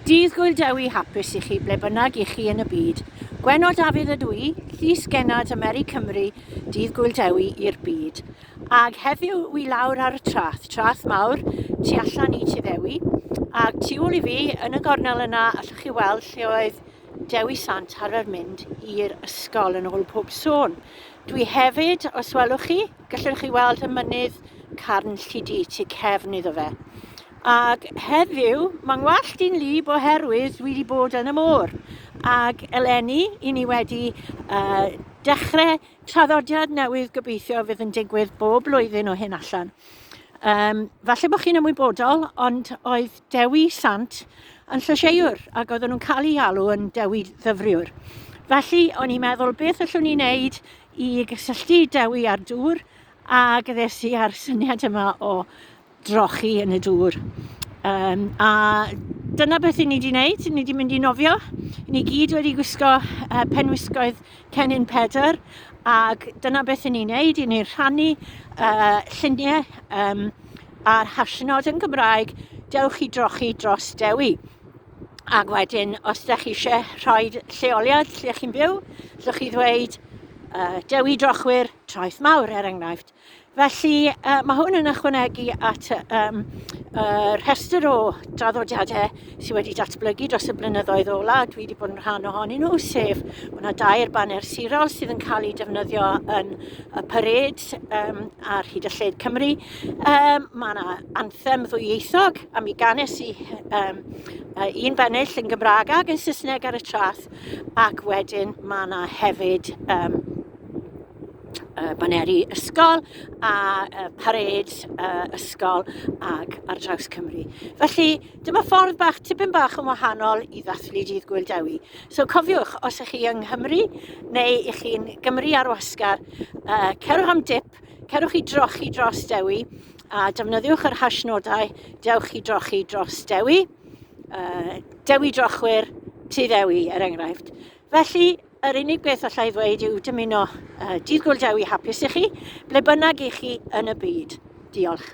Dydd Gŵyl Dewi hapus i chi ble bynnag i chi yn y byd. Gwenno Dafydd ydw i, Llys Gennad Ameri Cymru, Dydd Gŵyl Dewi i'r byd. Ag heddiw wi lawr ar y trath, trath mawr, tu allan i Tŷ Ddewi. Ag tu ôl i fi, yn y gornel yna, allwch chi weld lle oedd Dewi Sant arfer mynd i'r ysgol yn ôl pob sôn. Dwi hefyd, os welwch chi, gallwch chi weld y mynydd Carn Llidi tu cefn iddo fe. Ac heddiw, mae'n ngwallt i'n lib oherwydd dwi wedi bod yn y môr. Ac eleni, i ni wedi uh, dechrau traddodiad newydd gobeithio fydd yn digwydd bob blwyddyn o hyn allan. Um, falle bod chi'n ymwybodol, ond oedd Dewi Sant yn llysieuwr ac oedden nhw'n cael ei alw yn Dewi Ddyfriwr. Felly, o'n i'n meddwl beth allwn ni wneud i gysylltu Dewi a'r dŵr ac ddes i ar syniad yma o drochi yn y dŵr. Um, a dyna beth i ni wedi wneud, ni wedi mynd i nofio. Ni gyd wedi gwisgo uh, penwisgoedd Cennin Pedr, ac dyna beth i ni'n wneud, i ni'n rhannu uh, lluniau um, a'r hashnod yn Gymraeg, dewch i drochi dros Dewi. Ac wedyn, os ydych chi eisiau rhoi lleoliad lle chi'n byw, llwch chi ddweud uh, Dewi Drochwyr Traeth Mawr, er enghraifft. Felly, uh, mae hwn yn ychwanegu at um, uh, rhestr o draddodiadau sydd wedi datblygu dros y blynyddoedd ola. Dwi wedi bod yn rhan ohonyn nhw, sef mae yna dair baner sirol sydd yn cael eu defnyddio yn y parêd um, ar hyd y lled Cymru. Um, mae yna anthem ddwyieithog, a mi ganes i um, un bennill yn Gymraeg ac yn Saesneg ar y traeth, ac wedyn mae yna hefyd um, uh, baneri ysgol a uh, parêd uh, ysgol ag ar draws Cymru. Felly, dyma ffordd bach, tipyn bach yn wahanol i ddathlu Dydd Gŵyl Dewi. So cofiwch, os ych chi yng Nghymru neu ych chi'n Gymru ar wasgar, uh, cerwch am dip, cerwch i drochi dros Dewi a defnyddiwch yr hashnodau dewch i drochi dros Dewi, uh, Dewi Drochwyr, Tŷ Ddewi er enghraifft. Felly, yr unig beth allai ddweud yw dymuno uh, Dydd Gŵyl Dewi hapus i chi, ble bynnag i chi yn y byd. Diolch.